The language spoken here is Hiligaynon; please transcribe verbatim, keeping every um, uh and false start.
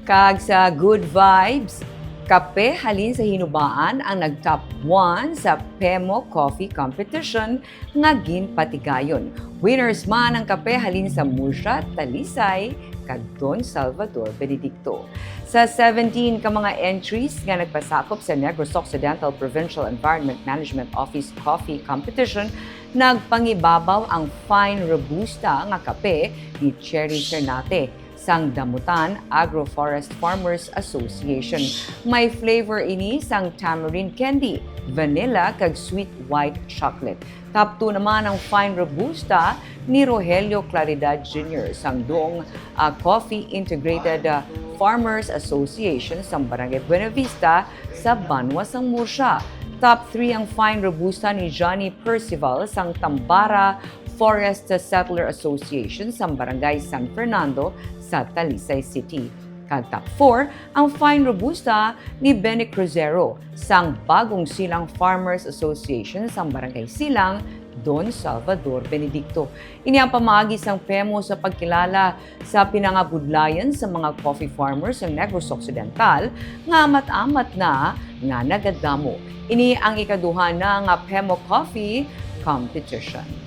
Kag sa Good Vibes, kape halin sa Hinubaan ang nag-top one sa Pemo Coffee Competition nga ginpatigayon. Winners man ang kape halin sa Murcia, Talisay, kag Don Salvador Benedicto. Sa seventeen ka mga entries nga nagpasakop sa Negros Occidental Provincial Environment Management Office Coffee Competition, nagpangibabaw ang Fine Robusta nga kape ni Cherry Cernate sang Damutan Agroforest Farmers Association. May flavor ini sang tamarind candy, vanilla, kag sweet white chocolate. Top two naman ang Fine Robusta ni Rogelio Claridad Junior sang Dong, ah, Coffee Integrated, ah, Farmers Association sang Barangay Buenavista sa banwa sang Murcia. Top three ang Fine Robusta ni Johnny Percival sang Tambara Forest Settler Association sang Barangay San Fernando sa Talisay City. Kag top four ang Fine Robusta ni Benny Crucero sang Bagong Silang Farmers Association sang Barangay Silang, Don Salvador Benedicto. Ini ang pamaagi sang Pemo sa pagkilala sa pinangabudlayan sa mga coffee farmers sa Negros Occidental nga amat-amat na nga nagadamo. Ini ang ikaduha na nga Pemo Coffee Competition.